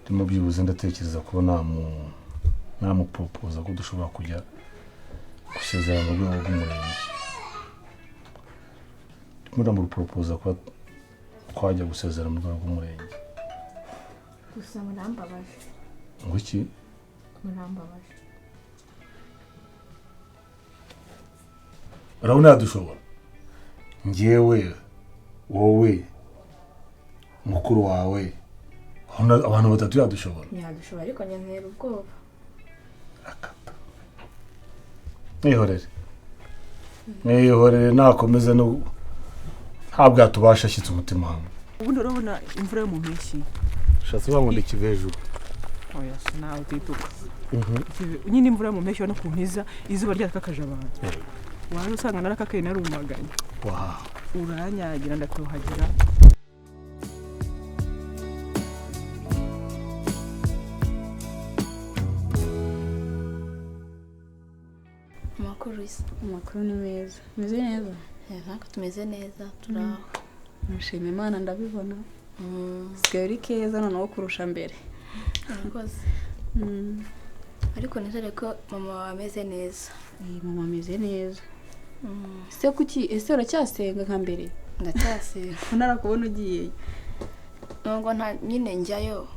Ndimo byibuze ndatekereza kuba namuporopoza ko dushobora kujya gusezerana mu rwego rw'umurenge. Ndimo ndamuporopoza kuba twajya gusezerana mu rwego rw'umurenge. Gusa murambabaje. Ngo iki? Murambabaje. Urabona yadushobora, njyewe, wowe, mukuru wawe, abantu batatu, yadushobora? Ntiyadushobora, ariko njye ntera ubwoba. Akata, mwihorere, mwihorere, nakomeze no ntabwo yatubasha ashyitse umutima hamwe. Ubundi urabona imvura yo mu mpeshyi. Ushatse kuvuga ngo ndi hejuru? Oya, nawe utituka. Nyine imvura yo mu mpeshyi, ubona ukuntu iza izuba ryakakaje abantu, waje usanga narakakaye, narumaganye. Uranyagira, ndatuhagira. Amakuru isa? Amakuru ni meza, meze neza. Natwe tumeze neza, turi aho. Nshima Imana, ndabibona. Usigaye uri keza noneho kurusha mbere. Murakoze. Ariko nizere ko mama wawe ameze neza. Eh, mama ameze neza. Ese kuki, ese uracyasenga nka mbere? Ndacyasenga. Ko narakubona ugiyeyo. Nubwo nta nyine njyayo,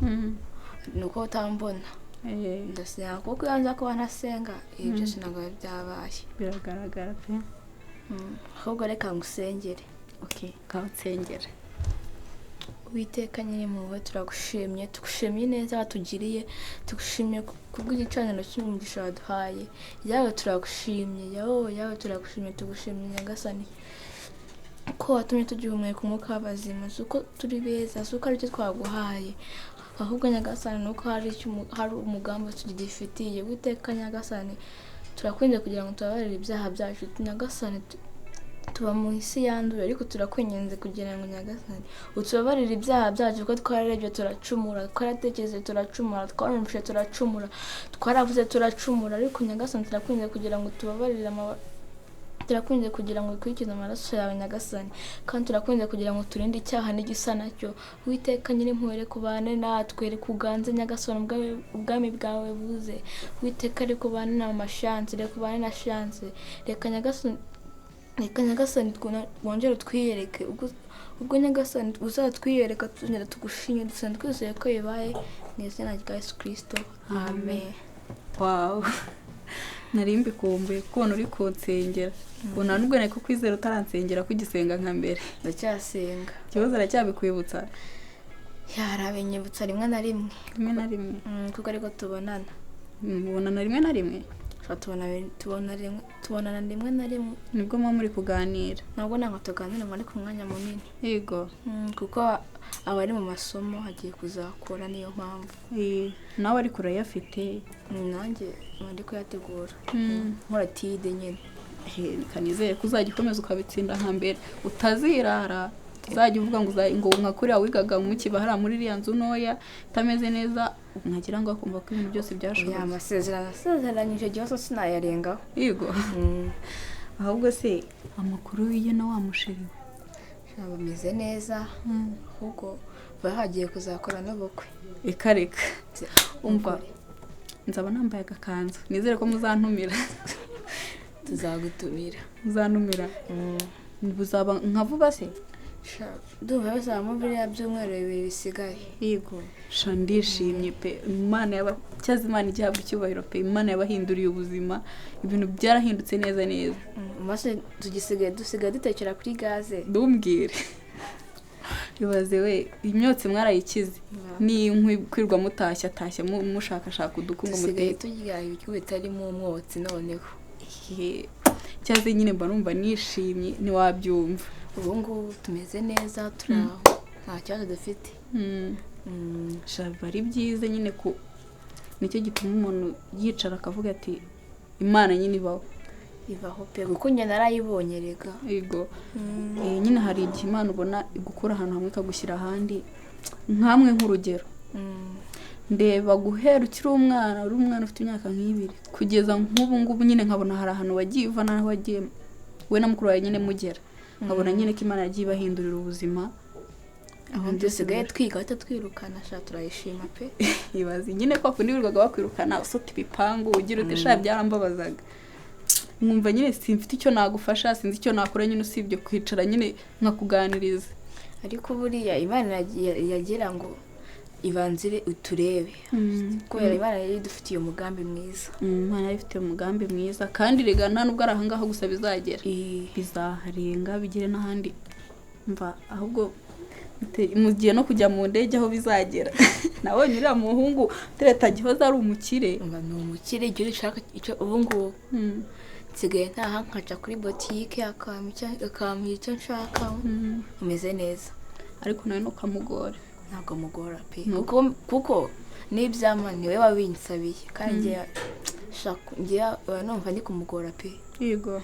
ni uko utambona. Eh, ndasenga, kuko iyo nza kuba ntasenga ibi byose ntabwo biba byabaye. Biragaragara pe. Ahubwo reka ngusengere. Okay, ngaho nsengera. Uwiteka Nyirimpuhwe, turagushimye, tugushimiye neza watugiriye, tugushimiye kubw'igicaniro cy'umugisha waduhaye. Yawe turagushimye, yawe, yawe turagushimye, tugushimye Nyagasani ko watumye tugihumeka umwuka w'abazima. Si uko turi beza, si uko ari cyo twaguhaye, ahubwo Nyagasani ni uko hari umugambi tugifitiye. Uwiteka Nyagasani, turakwinginze kugira ngo tubabarire ibyaha byacu. Nyagasani, tuba mu isi yanduye, ariko turakwinginze kugira ngo Nyagasani utubabarire ibyaha byacu, kuko twararebye turacumura, twaratekereje turacumura, twarumvise turacumura, twaravuze turacumura. Ariko Nyagasani, turakwinginze kugira ngo tubabarire turakwinginze kugira ngo dukurikize amaraso yawe Nyagasani, kandi turakwinginze kugira ngo turinde icyaha n'igisa nacyo. Uwiteka Nyirimpuhwe, reka ubane natwe, reka uganze Nyagasani, ubwami bwawe buze. Uwiteka, reka ubane na mama Chance, reka ubane na Chance, reka Nyagasani wongere utwiyereke. Ubwo Nyagasani uzatwiyereka, tuzongera tugushimye, dusenga twizeye ko bibaye mu izina rya Yesu Kristo, amen. Wow, nari mbikumbuye kubona uri kunsengera. Ubu nta nubwo nari kukwizera utaransengera, ko ugisenga nka mbere. Ndacyasenga. Ikibazo aracyabikwibutsa? Yarabinyibutsa rimwe na rimwe. Rimwe na rimwe. Kuko ariko tubonana. Mubonana rimwe na rimwe? Ushobora tubona rimwe, tubonana rimwe na rimwe. Nibwo muba muri kuganira? Ntabwo tuganira ngo ariko umwanya munini. Yego. Kuko aba ari mu masomo, agiye kuzakora, niyo mpamvu. Eh, nawe ariko urayafite? Nanjye ndi kuyategura, nkora tide nyine. Eh, reka nizere ko uzajya ukomeza ukabitsinda nka mbere, utazirara, uzajya uvuga ngo ngo nka kuriya wigaga mukiba hariya muri iriya nzu ntoya itameze neza, nkagira ngo akumva ko ibintu byose byashobotse. Oya, amasezerano asezeranyije igihe hose sinayarengaho. Yego. Ahubwo se amakuru ye na wa musheri we? Sha, bameze neza, ahubwo bahagiye kuzakora n'ubukwe. Reka reka, umva, nzaba nambaye agakanzu, nizere ko muzantumira. Tuzagutumira. Muzantumira. Buzaba nka vuba se? Sha, ndumva bizabamo biriya byumweru 2 bisigaye. Yego. Sha, ndishimye pe. Imana yaba cyaza, Imana igihabwa icyubahiro pe. Imana yabahinduriye ubuzima, ibintu byarahindutse neza neza. Maze tugisigaye dusigaye dutekera kuri gaze. Ndumbwire, ibaze we, imyotsi mwarayikize, n'inkwi kwirwa mutashya tashya mushakashaka udukungu Dusigaye mutetse. turya ibiryo bitarimo umwotsi noneho. Ehe, cyaze nyine mba numva nishimye, ntiwabyumva. Ubu ngubu tumeze neza, turi aho, nta kibazo dufite. Sha, biba ari byiza nyine, ku nicyo gituma umuntu yicara akavuga ati Imana nyine ibaho. Ibaho pe, kuko njye narayibonye rega. Yego. Eh, nyine hari igihe Imana ubona igukura ahantu hamwe ikagushyira ahandi, nkamwe nk'urugero, ndeba guhera ukiri umwana, uri umwana ufite imyaka nk'ibiri, kugeza nk'ubu ngubu, nyine nkabona hari ahantu wagiye uva n'aho wagiye we na mukuru wawe nyine mugera, nkabona nyine ko Imana yagiye ibahindurira ubuzima. Aho dusigaye twiga batatwirukana sha turayishima pe. Ibaze nyine kwa kundi wirirwaga bakwirukana usota ibipangu ugira uti sha byarambabazaga. Nkumva nyine simfite icyo nagufasha, sinzi icyo nakora nyine usibye kwicara nyine nkakuganiriza. Ariko buriya Imana yagira ngo ibanzire uturebe. Kubera Imana yari idufitiye umugambi mwiza. Imana yari ifitiye umugambi mwiza kandi rega nta nubwo ari ahangaha gusa bizagera. Bizaharenga bigere n'ahandi. Mva ahubwo mugiye no kujya mu ndege aho bizagera. Nabonye uriya muhungu Tereta Gihoza ari umukire. Mva ni umukire igihe ushaka icyo ubu ngubu. Nsigaye ntaha nkaca kuri botike akampa icyo nshaka. Umeze neza. Ariko nawe ntukamugora. Ntabwo mugora pe. Kuko n'ibyama niwe wabinsabiye kandi ngiye numva ndi kumugora pe. Yego.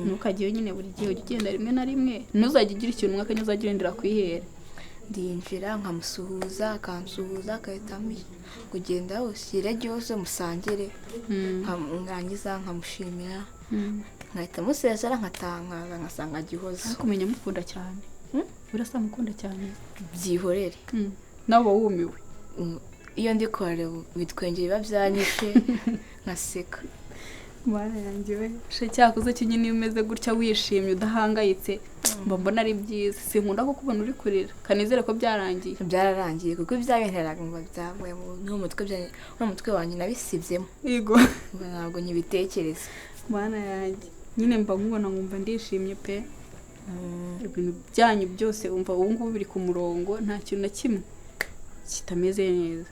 Ntukagiye nyine buri gihe ujya ugenda rimwe na rimwe, ntuzajye ugira ikintu umwaka ntuzajya urindira kwihera. Ndinjira nkamusuhuza akansuhuza agahita kugenda ushyira ryose musangire, nkangiza nkamushimira, nkahita musezera nkatangaza ngasanga Gihozo. Ariko umenya mukunda cyane. Urasa mukunda cyane. Byihorere. Nawe wumiwe. Iyo ndi kureba ibitwenge biba byanyishe nkaseka. Mana yanjye we. She cyakoze cyo nyine iyo umeze gutya wishimye udahangayitse mba mbona ari byiza. Sinkunda ko kubona uri kurira. Kanizere ko byarangiye. Byararangiye kuko ibyabinteraga ngo byavuye mu mutwe byanjye, mu mutwe wanjye nabisibyemo. Yego. Ntabwo nkibitekereza. Mana yanjye. Nyine mba nkubona nkumva ndishimye pe. Ibintu byanyu byose umva ubu ngubu biri ku murongo, nta kintu na kimwe kitameze neza.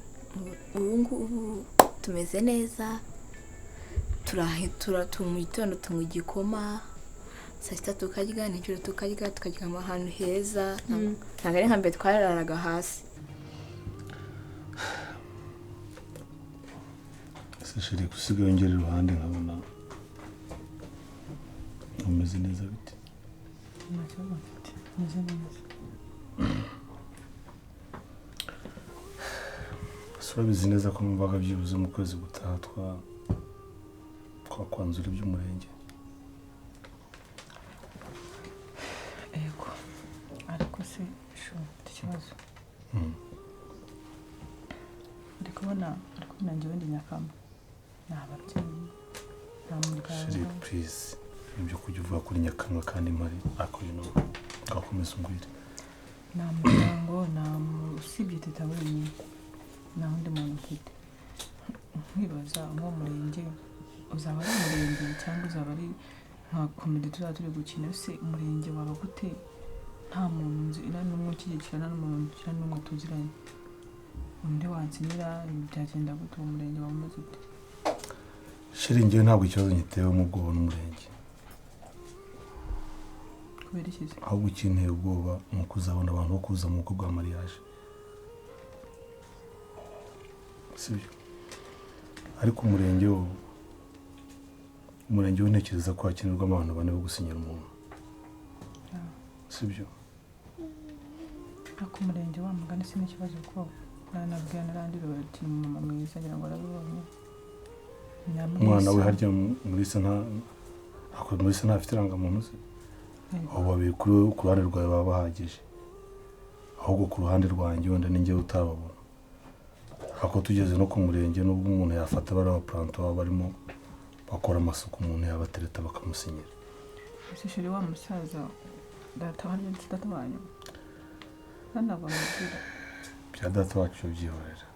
Ubu ngubu tumeze neza. Turahitura mu gitondo tunywa igikoma, saa sita tukarya, nijoro tukarya, tukaryama ahantu heza. Ntabwo ari nka mbere twarararaga hasi. Ese shiri gusigaye yongera iruhande nkabona umeze neza bite? Nta kibazo mfite, meze neza. Urabizi neza ko numvaga byibuze mu kwezi gutaha twakwanzura iby'umurenge. Yego, ariko se mfite ikibazo. Ndi kubona njyewe ndi Nyakamba, nta babyeyi, nta muryango. Shiri please, ibyo kujya uvuga kuri Nyakamba kandi mpari ariko you know, twakomeza umbwire. Nta muryango, nta usibye teta wenyine, nta wundi muntu mfite. Nkibaza nk'uwo murenge uzaba ari umurenge cyangwa uzaba ari nka komedi tuzaba turi gukina? Se umurenge waba gute nta muntu nzi, nta n'umwe unshyigikira, nta n'umuntu nta n'umwe tuziranye? Undi wansinyira byagenda gute? Uwo murenge waba umeze ute? Shiri njyewe ntabwo ikibazo ngitewe mu bwoba n'umurenge. Kubera iki se? Ahubwo ikinteye ubwoba ni ukuzabona abantu bo kuza mu bukwe bwa mariage. Sibyo? Ariko umurenge wo ntekereza ko hakenerwamo abantu bane bo gusinyira umuntu. Sibyo? Ariko umurenge wa mugani si n'ikibazo ko nanabwira narandira bati ni umumama mwiza ngira ngo arabibonye. Umwana we harya Mulisa Mulisa ntafite irangamuntu se? Abo babiri ku ruhande rwawe baba bahagije. Ahubwo ku ruhande rwanjye wenda ni njyewe utababona. Ariko tugeze no ku murenge nubwo umuntu yafata bari abapuranto baba barimo bakora amasuku umuntu yabatereta bakamusinyira. Ese shiri wa musaza data wanjye data wanyu ntanabamubwira. Bya data wacu byihorera.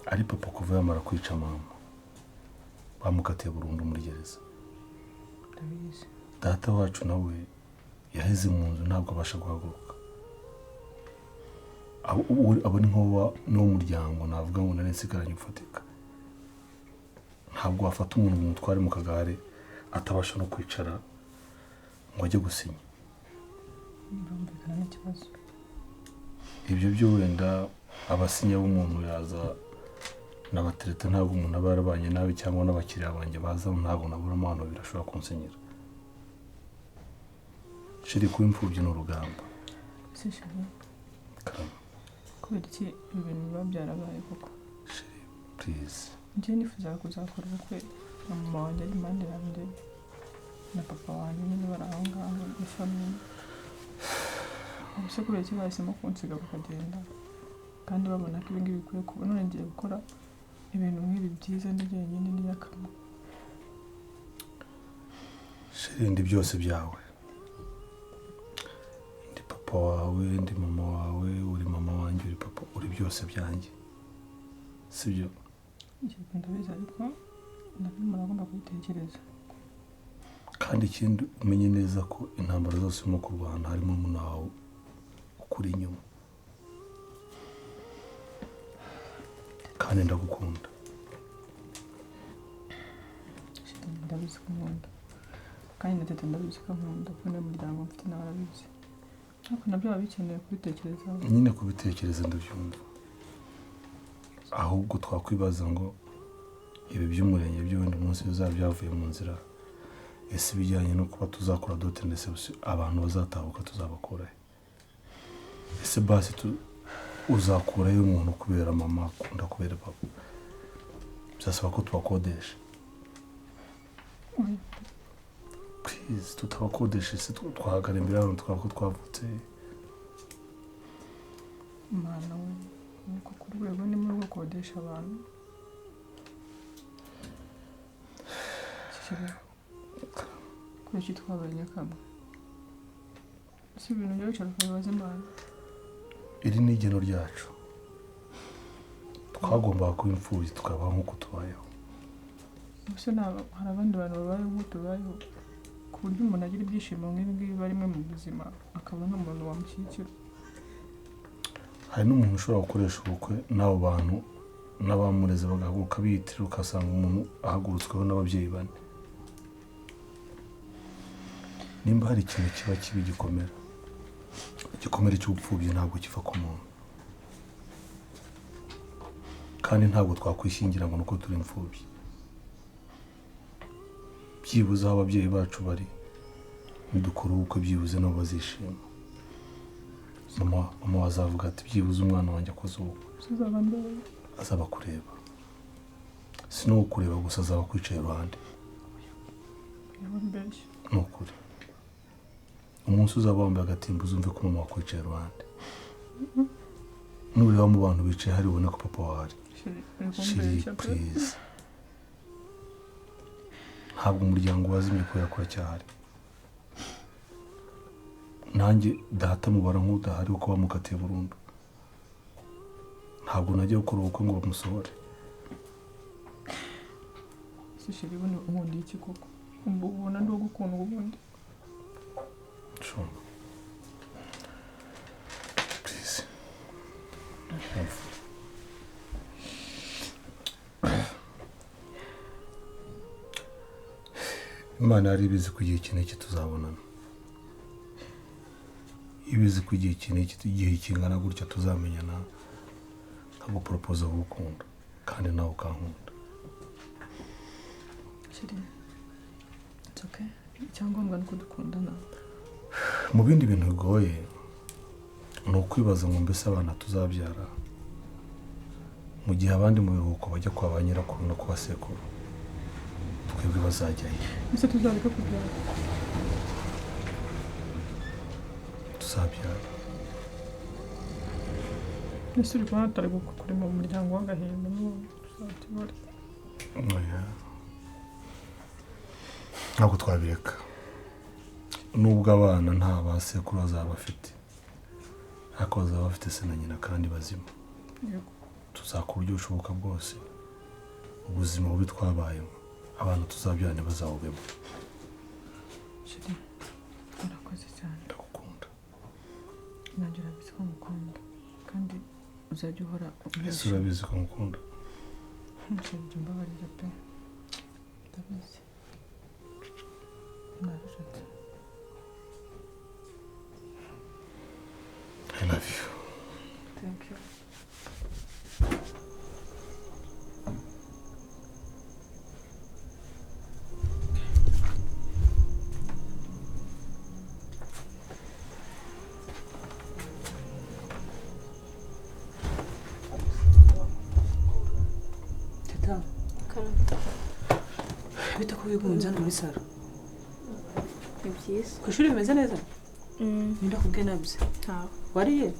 Ari papa kuva yamara kwica mama bamukatiye burundu muri gereza. Ndabizi. Data wacu nawe yaheze mu nzu ntabwo abasha guhaguruka. Abo ni nko n'uwo muryango navuga ngo nari nsigaranye ufatika. Ntabwo wafata umuntu ngo umutware mu kagare atabasha no kwicara ngo ajye gusinya. Birumvikana n'ikibazo. Ibyo byo wenda abasinya b'umuntu yaza n'abatereta ntabwo umuntu aba yarabanye nabi cyangwa n'abakiriya banjye baza ntabwo naburamo hano birashobora kunsinyira. Shiri kuba imfubyi ni urugamba. Ese shiri kubera iki ibintu biba byarabaye koko? Shiri please. Njye nifuzaga kuzakora ubukwe na mama wanjye ari impande yanjye na papa wanjye nyine bari aho ngaho ni famille. Ubuse kubera iki bahisemo kunsiga bakagenda kandi babona ko ibingibi bikwiye kuba? None ngiye gukora ibintu nk'ibi byiza ndi jyenyine ndi nyakamwe. Chérie, ndi byose byawe, ndi papa wawe, ndi mama wawe, uri mama wanjye, uri papa, uri byose byanjye, sibyo? Ndabizi ariko nabyo umuntu agomba kubitekereza. Kandi ikindi umenye neza ko intambara zose urimo kurwana harimo umuntu wawe ukuri inyuma, kandi ndagukunda. Ndabizi ko nkunda, kandi na teta ndabizi ko nkunda, kuko niyo muryango mfite nawe arabizi, ariko nabyo biba bikeneye kubitekerezaho. Nyine kubitekereza ndabyumva, ahubwo twakwibaza ngo ibi by'umurenge by'ubundi munsi bizaba byavuye mu nzira, ese ibijyanye no kuba tuzakora dote ndetse abantu bazatahuka tuzabakurahe? Ese basi uzakurayo umuntu kubera mama akunda kubera papa? Byasaba ko tubakodesha. Please, tutabakodesha ese twahagara imbere y'abantu twaba ko twavutse? Mwana we, nuko ku rwego ni muri gukodesha abantu. Kubera iki twabaye nyakamwe? Si ibintu byo wicara ukabibaza Imana. Iri ni igeno ryacu, twagombaga kuba imfubyi tukabaho nk'uko tubayeho. Ubuse hari abandi bantu babayeho nk'uko tubayeho, ku buryo umuntu agira ibyishimo nk'ibi ngibi barimo mu buzima akabona n'umuntu wamushyigikira. Hari n'umuntu ushobora gukoresha ubukwe n'abo bantu n'abamureze bagahaguruka biyitirira, ugasanga umuntu ahagurutsweho n'ababyeyi bane. Nimba hari ikintu kiba kibi gikomera, igikomere cy'ubupfubyi ntabwo kiva ku muntu, kandi ntabwo twakwishingira ngo nuko turi imfubyi. Byibuze aho ababyeyi bacu bari nidukora ubukwe byibuze nabo bazishima. Mama azavuga ati byibuze umwana wanjye akoze ubukwe. Azaba kureba, si no kureba gusa, azaba kwicaye iruhande. Ni ukuri, umunsi uzaba wambaye agatimba uzumve ko mama wakwicaye iruhande. Nureba mu bantu bicaye hari ubone ko papa wawe ari. Chérie, please, ntabwo umuryango wazimye kubera ko uracyahari. Nanjye data mubara nk'udahari kuko bamukatiye burundu. Ntabwo najya gukora ubukwe ngo bamusohore. Ese chérie, ubundi unkunda iki koko? Ubona ndi ugukunda ubundi? Shuma, please. Imana yari ibizi ko igihe iki n'iki tuzabonana, ibizi ko igihe iki n'iki, igihe kingana gutya tuzamenyana, nkaguporopoza gukunda kandi nawe ukankunda. Chérie, it's okay. Icyangombwa ni uko dukundana. Mu bindi bintu bigoye ni ukwibaza ngo mbese abana tuzabyara mu gihe abandi mu biruhuko bajya kwa ba nyirakuru no kwa sekuru, twebwe bazajyayo? Mbese tuzareka kubyara? Tuzabyara. Ese uri kubona tutari kurema umuryango w'agahinda n'ubu tuzatubare? Ntabwo twabireka, nubwo abana nta ba sekuru bazaba bafite, ariko bazaba bafite se na nyina kandi bazima. Tuzakora uburyo bushoboka bwose ubuzima bubi twabayemo abantu tuzabyara ntibazawubemo. Chérie, urakoze cyane. Ndagukunda. Nanjye urabizi ko ngukunda, kandi uzajya uhora. Ese urabizi ko ngukunda? Chérie, mbabarira pe, ndabizi narashatse. I love you. Thank you. Teta, bita ko wigunze hano muri salo. Ni byiza. Ku ishuri bimeze neza? Ninde akubwiye nabi se? Ntawe. Wariye?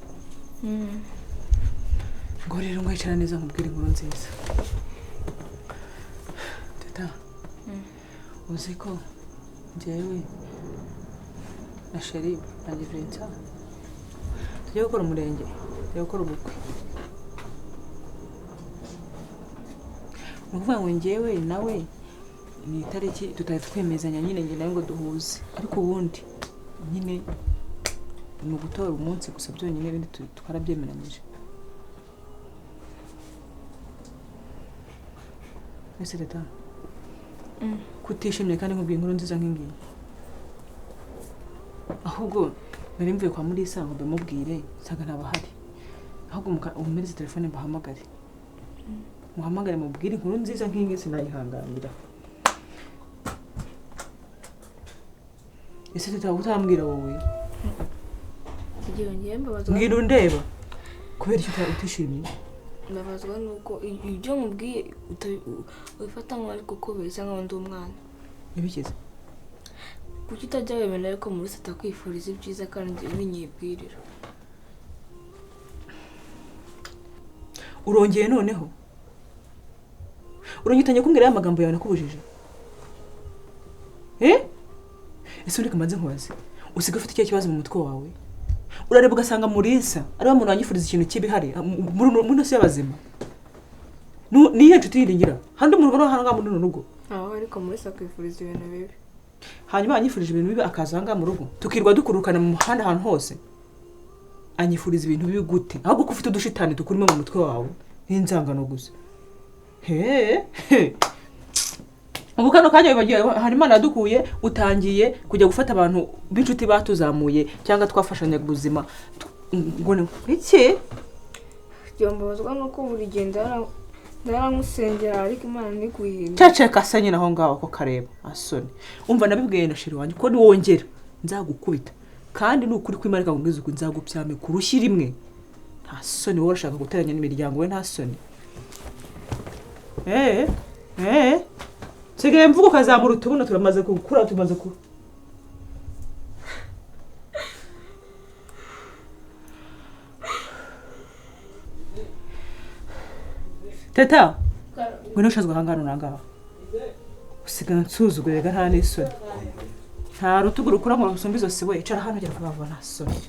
Ngo rero ngo yicara neza nkubwire inkuru nziza. Teta. Uzi ko njyewe na Sheri na Vincent tujya gukora umurenge, tujya gukora ubukwe. Ni ukuvuga ngo njyewe nawe ni itariki tutari twemezanya nyine njye nawe ngo duhuze, ariko ubundi nyine ni ugutora umunsi gusa byonyine, ibindi twarabyemeranyije. Ese Teta, kutishimye kandi nkubwiye inkuru nziza nk'ingiyi? Ahubwo nari mvuye kwa Mulisa ngo mbimubwire, nsanga ntabahari. Ahubwo umumereze telefone mbahamagare, muhamagare mubwire inkuru nziza nk'ingiyi, sinayihanganira. Ese Teta utambwira wowe? Mbwira undeba kubera icyo utishimye? Mbabazwa nuko ibyo mubwiye ubifata nkaho ari kukubeshya nkaho ndi umwana. Ibikize? Kuki utajya wemera yuko Mulisa atakwifuriza ibyiza kandi ubinyibwirira? Urongeye noneho? Urongeye utangiye kumbwira ya magambo yawe nakubujije? Ese ureka mbanze nkubaze, usigaye ufite ikihe kibazo mu mutwe wawe? Urareba ugasanga Mulisa ari wa muntu wanyifuriza ikintu kibi hari muri ino si y'abazima. Niyo nshuti yindi ngira handi umuntu ubona hano ngaha muri runo rugo. Aho ariko Mulisa akwifuriza ibintu bibi. Hanyuma anyifurije ibintu bibi akaza aha ngaha mu rugo, tukirwa dukurukana mu muhanda ahantu hose. Anyifuriza ibintu bibi gute? Ahubwo ko ufite udushitani tukurimo mu mutwe wawe n'inzangano gusa. Ubu kano kanya wibagiwe hari Imana yadukuye, utangiye kujya gufata abantu b'inshuti batuzamuye cyangwa twafashanya ubuzima ngo ni iki? Mbabazwa nuko buri gihe ndaramusengera ariko Imana ntiguhinde. Ceceka se nyine aho ngaho ko kareba asoni. Umva nabibwiye na Sheri wanjye ko niwongera nzagukubita, kandi ni ukuri kw'Imana ikakubwiza ukuri nzagupyame ku rushyi rimwe. Nta soni, wowe urashaka guteranya n'imiryango we, nta soni. Nsigaye mvuga ukazamura utubuno, turamaze gukura, tumaze ku Teta, ngwino ushazwe aha ngaha none ngaha. Usigaye unsuzugura rega nta n'isoni. Nta rutugu rukura ngo rusumbe izosi we, icara hano ugera vuba vuba nta soni.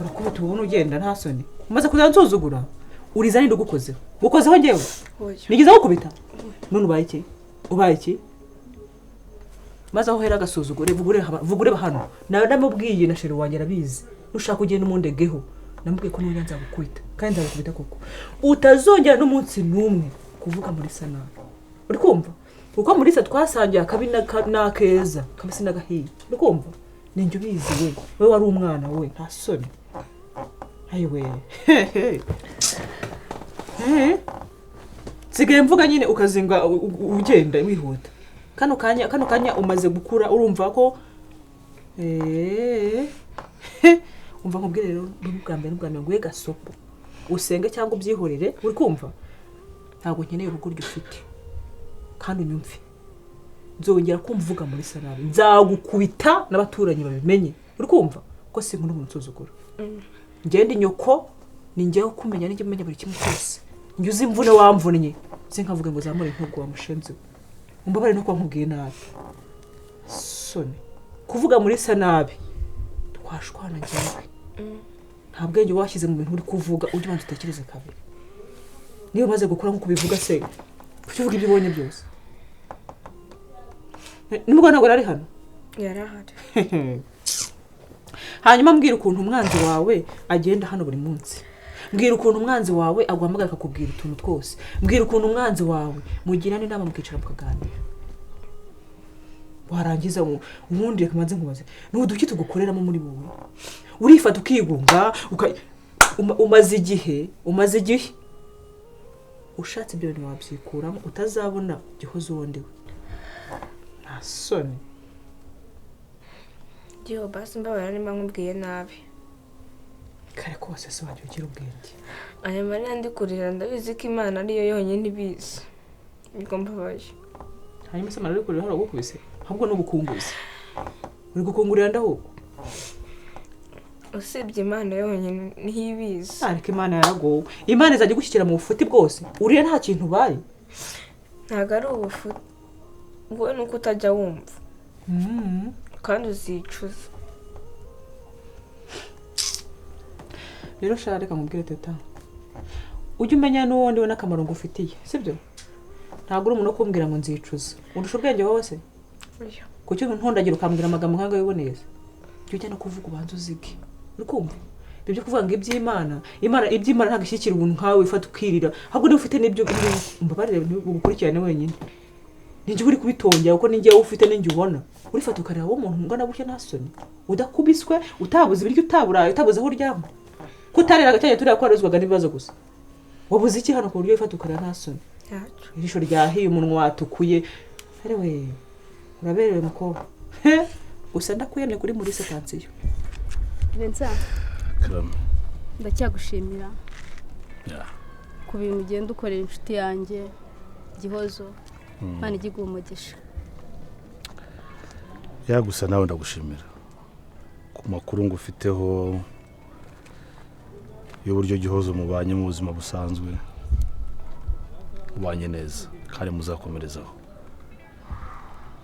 Urakubita ubona ugenda nta soni. Umaze kuza nsuzugura, uriza ninde ugukozeho? Ugukozeho njyewe? Nigeze gukubita? None ubaye iki? Ubaye iki? Maze aho uhera agasuzugure, vugure hano. Naramubwiye na Sheri wanjye arabizi. Nushaka ugenda umundegeho. Namubwiye ko nongera nzagukubita, kandi nzagukubita koko. Utazongera n'umunsi n'umwe kuvuga Mulisa nabi. Uri kumva? Kuko Mulisa twasangiye akabi n'akeza, kabisi n'agahiye. Uri kumva? Ninjye ubizi we. Wowe wari umwana we, nta soni. Ayiwe. Nsigaye mvuga nyine ukazinga ugenda wihuta. Kano kanya umaze gukura urumva ko umva nkubwire rero n'ubwa mbere nguhe gasopo. Usenge cyangwa ubyihorere, uri kumva? Ntabwo nkeneye urugo ufite. Kandi unyumve. Nzongera kumvuga Mulisa nabi. Nzagukubita n'abaturanyi babimenye. Uri kumva? Ko sinkunda umuntu unsuzugura. Ngende nyoko ni njyewe kumenya n'ijye menya buri kimwe cyose. Njye uzi imvune wamvunnye. Sinkavuge ngo zamure intugu wa mushenzi. Umbabare no kuba nkubwiye nabi. Soni. Kuvuga Mulisa nabi. Twashwana njyewe. Nta bwenge washyize mu bintu uri kuvuga, ujye ubanza utekereze kabiri. Niba umaze gukura nk'uko ubivuga se, kuki uvuga ibyo ubonye byose? Nimugoroba ntabwo ari hano? Yarahari. Hanyuma mbwira ukuntu umwanzi wawe agenda hano buri munsi. Mbwira ukuntu umwanzi wawe aguhamagara akakubwira utuntu twose. Mbwira ukuntu umwanzi wawe mugirana inama mukicara mukaganira. Warangiza ubundi reka mbanze nkubaze, ni uduki tugukoreramo muri wowe? Urifata ukigunga, umaze igihe ushatse ibyo bintu wabyikuramo, utazabona gihozo uwo ndiwe. Nta soni. Giho basi mbabarira nimba nkubwiye nabi. Kare kose se wajya ugira ubwenge. Aya marira ndi kurira ndabizi ko Imana ariyo yonyine ibizi. Niko mbabaye. Hanyuma se amarira uri kurira hari uwagukubise? Ahubwo ni ubukunguzi. Uri gukungurira ndahubwo. Usibye Imana yonyine niho ibizi. Ariko Imana yaragowe. Imana izajya igushyikira mu bufuti bwose, uriya nta kintu ubaye. Ntabwo ari ubufuti, wowe ni uko utajya wumva kandi uzicuza. Rero shara, reka nkubwire Teta, ujye umenya n'uwo ndiwe n'akamaro ngufitiye, sibyo? Ntabwo uri umuntu wo kumbwira ngo nzicuza. Undusha ubwenge wowe se? Oya. Kuki ntondagira ukambwira amagambo nk'ayo wiboneye se? Jya ujya no kuvuga ubanza uzige, uri kumva? Ibyo byo kuvuga ngo iby'Imana, Imana iby'Imana ntabwo ishyikira ubuntu nkawe wifata ukirira, ahubwo niba ufite n'ibyo, umbabarire ugukurikirane wenyine. Ninjye uri kubitongera kuko ninjye wowe ufite, ninjye ubona. Urifata ukareba wowe umuntu ungana gutya nta soni, udakubiswe, utabuze ibiryo, utaburaye, utabuze aho uryama, kutareraga cyane turiya ko warezwaga n'ibibazo gusa. Wabuze iki hano ku buryo wifata ukareba nta soni? Ntacyo. Ijisho ryahiye, umunwa watukuye. Arewe, uraberewe mukobwa. He, gusa ndakuyamye kuri muri sekansiyo. Vincent, Karame. ndacyagushimira Yeah. ku bintu ugenda ukorera inshuti yanjye Gihozo. Imana ijye iguha umugisha. Ya, gusa nawe ndagushimira ku makuru ngufiteho y'uburyo Gihozo mubanye mu buzima busanzwe, mubanye neza kandi muzakomerezaho.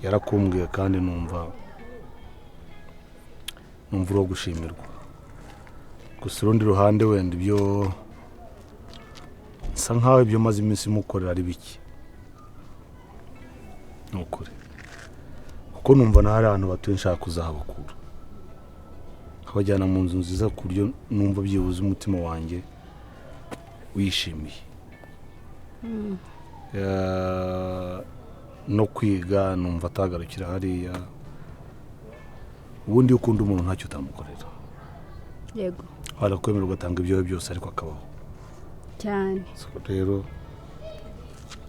Yarakumbwiye kandi numva uri uwo gushimirwa. Gusa urundi ruhande wenda ibyo nsa nkaho ibyo maze iminsi mukorera ari bike, ni ukuri, kuko numva na hari ahantu batuye nshaka kuzahabakura, nkabajyana mu nzu nziza ku buryo numva byibuze umutima wanjye wishimiye. No kwiga numva atagarukira hariya. Ubundi iyo ukunda umuntu ntacyo utamukorera. Yego. Warakwemera ugatanga ibyawe byose ariko akabaho. Cyane. So, rero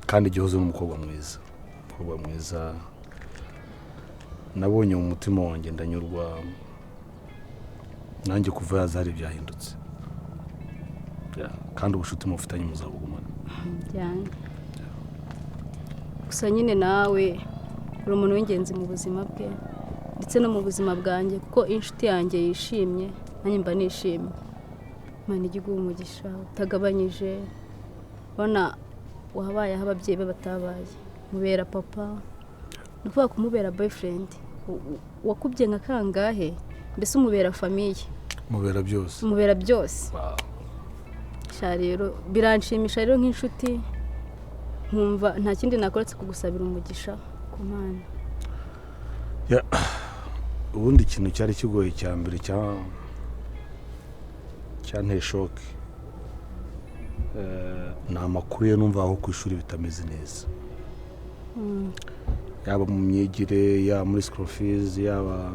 kandi Gihozo ni umukobwa mwiza, umukobwa mwiza nabonye mu mutima wanjye ndanyurwa. Nanjye kuva yaza hari ibyahindutse. Yeah, kandi ubucuti mufitanye muzabugumana. Cyane. Gusa nyine nawe uri umuntu w'ingenzi mu buzima bwe ndetse no mu buzima bwanjye, kuko inshuti yanjye yishimye nanjye mba nishimye. Imana ijye iguha umugisha utagabanyije. Ubona wabaye aho ababyeyi be batabaye, mubera papa, ni ukuvuga kumubera boyfriend wakubye nka kangahe, mbese umubera famille, mubera byose, umubera byose. Wow. Sha rero biranshimisha rero nk'inshuti, nkumva nta kindi nakora uretse kugusabira umugisha ku Mana. Ya, ubundi ikintu cyari kigoye cya mbere cyanteye shock, ni amakuru ye numva aho ku ishuri bitameze neza, yaba mu myigire, yaba muri school fees, yaba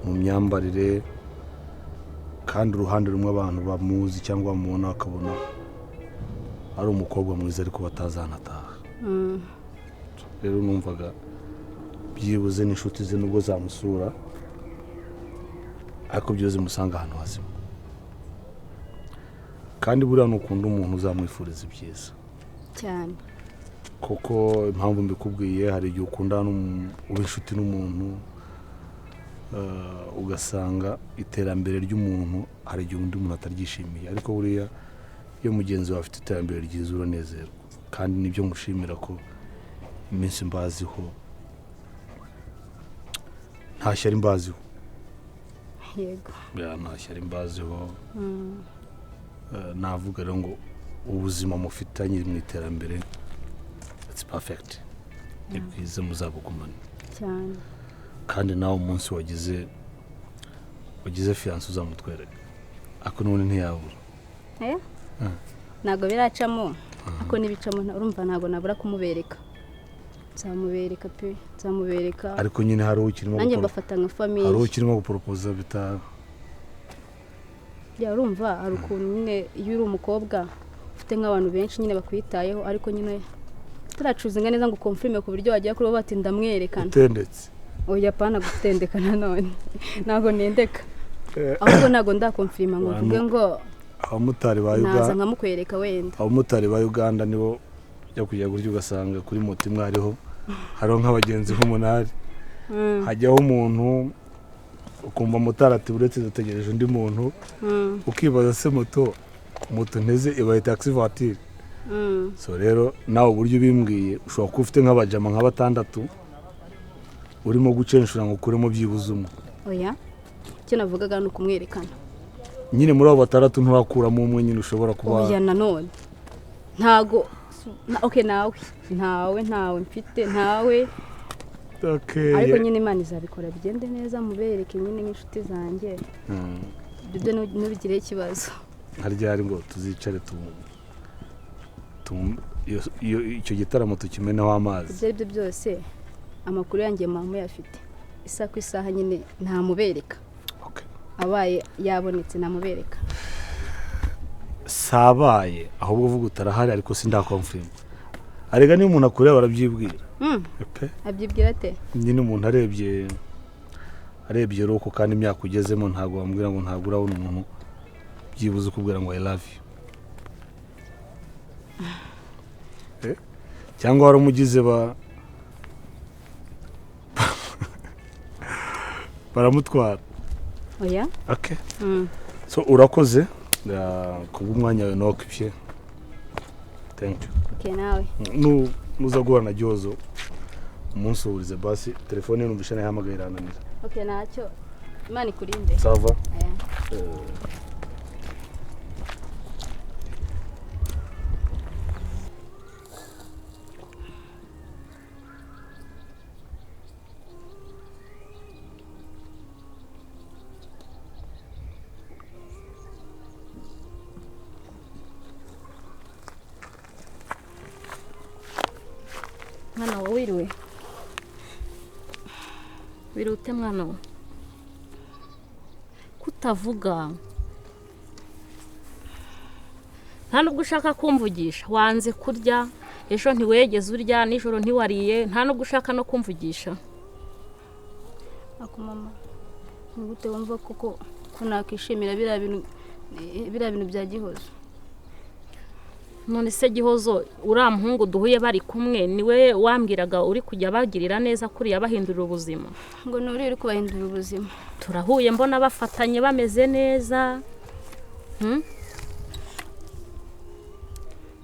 mu myambarire. Kandi uruhande rumwe abantu bamuzi cyangwa bamubona bakabona ari umukobwa mwiza ariko batazanataha. Rero numvaga byibuze n'inshuti ze nubwo zamusura ariko byibuze musanga ahantu hazima. Kandi buriya nukunda umuntu uzamwifuriza ibyiza cyane, kuko impamvu mbikubwiye, hari igihe ukunda uba inshuti n'umuntu, ugasanga iterambere ry'umuntu hari igihe undi muntu ataryishimiye, ariko buriya iyo mugenzi wawe afite iterambere ryiza uranezerwa. Kandi nibyo mushimira ko iminsi mbaziho nta shyari mbaziho. Yego. Ya, nta shyari mbaziho. Navuga rero ngo ubuzima mufitanye mu iterambere it's perfect, ni bwiza, muzabugumane. Cyane. Kandi nawe umunsi wagize fiancé uzamutwereka, ariko n'ubundi ntiyabura. Eh? Ntabwo biracamo, ariko nibicamo urumva ntabwo nabura kumubereka. Nzamubereka pe, nzamubereka. Ariko nyine hari ukirimo nanjye mbafata nka famille. Hari ukirimo guporopoza bita Ya, urumva hari ukuntu nyine iyo uri umukobwa ufite nk'abantu benshi nyine bakwitayeho, ariko nyine turacuzinga neza ngo confirme ku buryo wajya kuri bo bati ndamwerekana. Utendetse. Oya, pana gutendeka nanone, ntabwo nendeka, ahubwo ntabwo ndakonfirima ngo mvuge ngo abamotari ba naza Uganda, nkamukwereka wenda. Abamotari ba Uganda nibo ujya kujya gutya ugasanga kuri moto imwe hariho nk'abagenzi nk'umunani, hajyaho umuntu Ukumva motari ati uretse dutegereje undi muntu, ukibaza se moto nteze ibaye taxi voiture. So rero nawe uburyo ubimbwiye, ushobora kuba ufite nk'abajama nka batandatu urimo gucenshura ngo ukuremo byibuze umwe. Oya, icyo navugaga ni ukumwerekana. Nyine muri abo batandatu nturakuramo umwe nyine ushobora kuba. Oya, nanone ntago okay, nawe ntawe mfite, ntawe. Okay. Ariko nyine Imana izabikora bigende neza, mubereke nyine nk'inshuti zanjye. Ibyo ntubigire ikibazo. Haryari ngo tuzicare icyo gitaramo tukimeneho amazi. Ibyo aribyo byose amakuru yanjye mama yafite isaha ku isaha nyine ntamubereka. Okay. Abaye yabonetse namubereka. Sabaye ahubwo uvuga utarahari, ariko sindakonfirma. Arega niyo umuntu akureba arabyibwira. Abyibwira ate? Nyine umuntu arebye roko kandi imyaka ugezemo ntago wambwira ngo ntabwo urabona umuntu byibuze ukubwira ngo I love you. Cyangwa waramugize baramutwara. Oya. Okay. So urakoze kubw'umwanya wawe nokipye. Thank you. Okay, nawe. Nuza guhura na Gihozo umunsi uhurize basi telefone numvisha nayihamagaye irananira. Okay, ntacyo. Imana ikurinde. Sava. Mwana wawe wiriwe. Wirute mwana we. Kutavuga. Nta nubwo ushaka kumvugisha, wanze kurya, ejo ntiwegeze urya, nijoro ntiwariye, nta nubwo ushaka no kumvugisha. Ako mama, ni gute wumva koko ko nakishimira biriya bintu bya Gihozo? None se Gihozo uriya muhungu duhuye bari kumwe niwe wambwiraga uri kujya bagirira neza kuriya bahindurira ubuzima? Ngo nuri uri kubahindurira ubuzima. Turahuye mbona bafatanye bameze neza.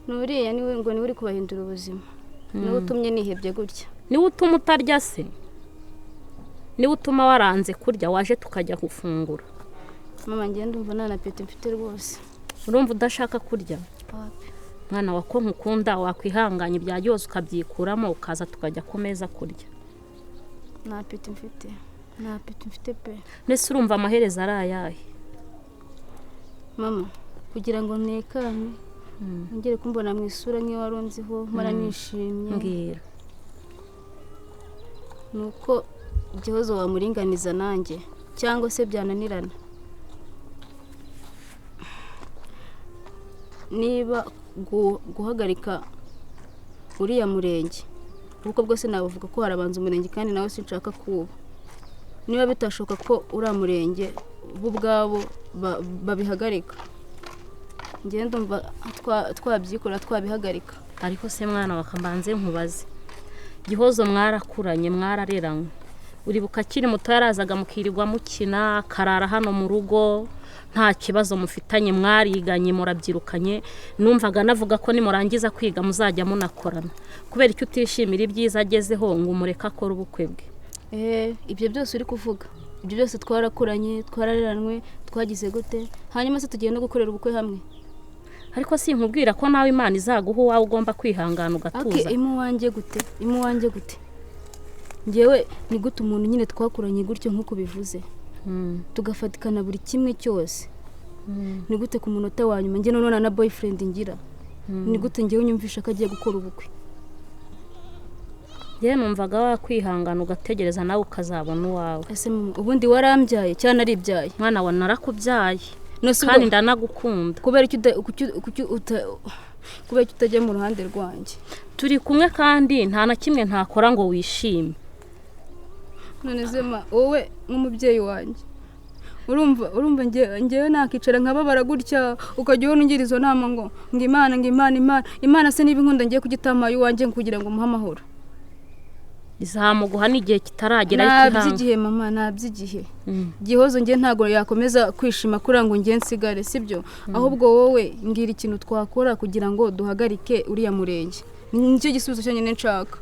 Nuriya niwe ngo niwe uri kubahindura ubuzima. Niwe utumye nihebye gutya. Niwe utuma utarya se? Niwe utuma waranze kurya waje tukajya gufungura? Mama ngiye ndumva nta na peti mfite rwose. Urumva udashaka kurya? Mwana wa ko nkukunda wakwihanganya ibya Gihozo ukabyikuramo ukaza tukajya ku meza kurya. Nta peti mfite. Nta peti mfite pe. Nese urumva amaherezo ari ayahe? Mama, kugira ngo ntekane ngere kumbona mu isura nk'iyo waronziho mara nishimye. Mbwira. Nuko Gihozo wamuringaniza nanjye cyangwa se byananirana. Niba guhagarika uriya murenge, ubwo bwose nabavuga ko harabanza umurenge kandi nawe sinshaka kuba. Niba bitashoka ko uriya murenge bo ubwabo babihagarika, ngiye ndumva twabyikora twabihagarika. Ariko se mwana wakambanze nkubaze, Gihozo mwarakuranye mwarareranywe, uribuka akiri muto yarazaga mukirirwa mukina akarara hano mu rugo nta kibazo mufitanye, mwariganye murabyirukanye, numvaga navuga ko nimurangiza kwiga muzajya munakorana. Kubera icyo utishimira ibyiza agezeho ngo umureke akore ubukwe bwe? Ibyo byose uri kuvuga, ibyo byose twarakuranye, twarareranwe, twagize gute, hanyuma se tugiye no gukorera ubukwe hamwe. Ariko sinkubwira ko nawe Imana izaguha uwawe ugomba kwihangana ugatuza. Imu wanjye gute? Imu wanjye gute? Ngewe ni gute umuntu nyine twakuranye gutyo nkuko bivuze, tugafatikana buri kimwe cyose, ni gute ku munota wa nyuma njye none na boyfriend ngira, ni gute ngewe unyumvisha ko agiye gukora ubukwe? Njye numvaga wakwihangana ugategereza nawe ukazabona uwawe. Ese ubundi warambyaye cyane aribyaye? Mwana wa narakubyaye kandi ndanagukunda. Kubera icyo utajya mu ruhande rwanjye? Turi kumwe kandi nta na kimwe ntakora ngo wishime. None zema wowe nk'umubyeyi wanjye urumva ngewe nakicara nkababara gutya ukajya ubona ungira izo nama ngo Imana ngo Imana Imana Imana se niba inkunda ngiye kugitamaye uwanjye kugira ngo umuhe amahoro. Izamuguha n'igihe kitaragera. Nta by'igihe mama, nta by'igihe. Gihozo njye ntabwo yakomeza kwishima kuri ngo njye nsigare, sibyo? Ahubwo wowe mbwira ikintu twakora kugira ngo duhagarike uriya murenge, nicyo gisubizo cyonyine nshaka.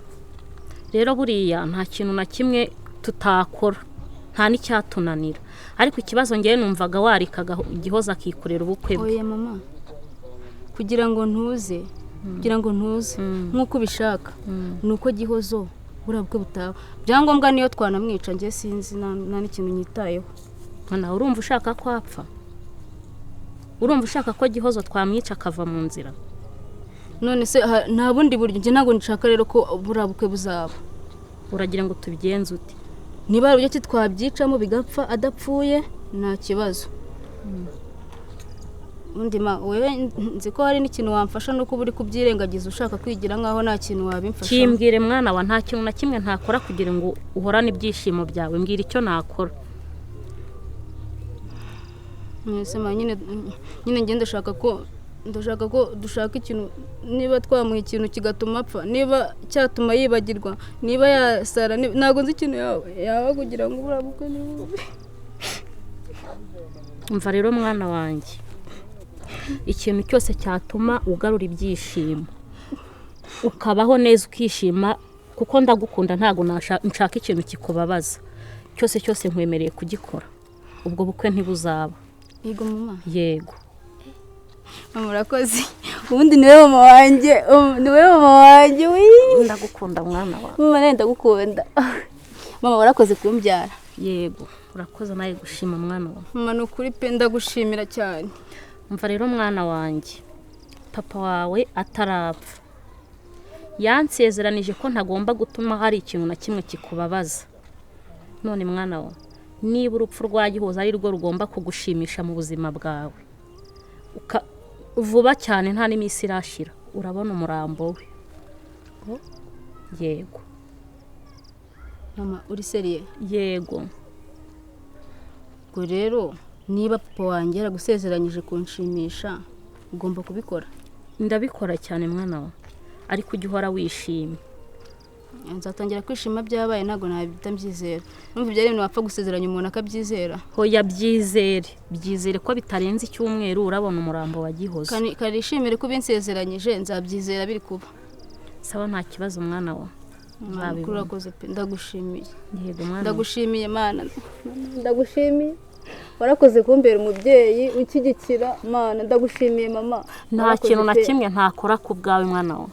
Rero buriya nta kintu na kimwe tutakora, nta n'icyatunanira, ariko ikibazo ngewe numvaga warikaga Gihozo akikorera ubukwe bwe. Oya mama, kugira ngo ntuze, kugira ngo ntuze nk'uko ubishaka, ni uko Gihozo buriya bukwe butaba byangombwa, niyo twanamwica njye sinzi, nta n'ikintu nyitayeho. Nawe urumva ushaka ko apfa? Urumva ushaka ko Gihozo twamwica akava mu nzira? None se nta bundi buryo? Njye ntabwo nshaka rero ko buriya bukwe buzaba. Uragira ngo tubigenze ute? Niba hari uburyo ki twabyicamo bigapfa adapfuye nta kibazo. Undi ma wewe nzi ko hari n'ikintu wamfasha, nuko uba uri kubyirengagiza ushaka kwigira nkaho nta kintu wabimfasha. Kimbwire mwana wa, nta kintu na kimwe ntakora kugira ngo uhorane ibyishimo byawe, mbwira icyo nakora. Mwese ma nyine nyine ndashaka ko dushaka ikintu, niba twamuha ikintu kigatuma apfa, niba cyatuma yibagirwa, niba yasara, ntabwo nzi ikintu yaba kugira ngo buriya bukwe ni bubi. Umva rero mwana wanjye, ikintu cyose cyatuma ugarura ibyishimo ukabaho neza ukishima, kuko ndagukunda, ntabwo nshaka ikintu kikubabaza, cyose cyose nkwemereye kugikora, ubwo bukwe ntibuzaba. Yego mama. Yego mama urakoze, ubundi niwe mama wanjye, niwe mama wanjye. Ndagukunda mwana wawe. Mama nawe ndagukunda. Mama warakoze kumbyara. Yego urakoze nawe gushima mwana wawe. Mama ni ukuri pe, ndagushimira cyane. Umva rero mwana wanjye, papa wawe atarapfa yansezeranije ko ntagomba gutuma hari ikintu na kimwe kikubabaza. None mwana wawe, niba urupfu rwa Gihozo ari rwo rugomba kugushimisha mu buzima bwawe, vuba cyane nta n'iminsi irashira urabona umurambo we. Yego mama uri seriye? Yego. Ubwo rero niba papa wanjye yaragusezeranyije kunshimisha, ugomba kubikora. Ndabikora cyane mwana wa, ariko ujye uhora wishimye. Nzatangira kwishima byabaye, ntabwo nabita mbyizera. Numva ibyo ari ibintu wapfa gusezeranya umuntu akabyizera. Hoya byizere, byizere ko bitarenze icyumweru urabona umurambo wa Gihozo. Karishimire ko ubinsezeranyije, nzabyizera biri kuba. Sawa nta kibazo mwana wa. Urakoze pe, ndagushimiye. Yego mwana. Ndagushimiye mana, ndagushimiye. Warakoze kumbera umubyeyi unshyigikira mana, ndagushimiye mama. Nta kintu na kimwe ntakora ku bwawe mwana wa.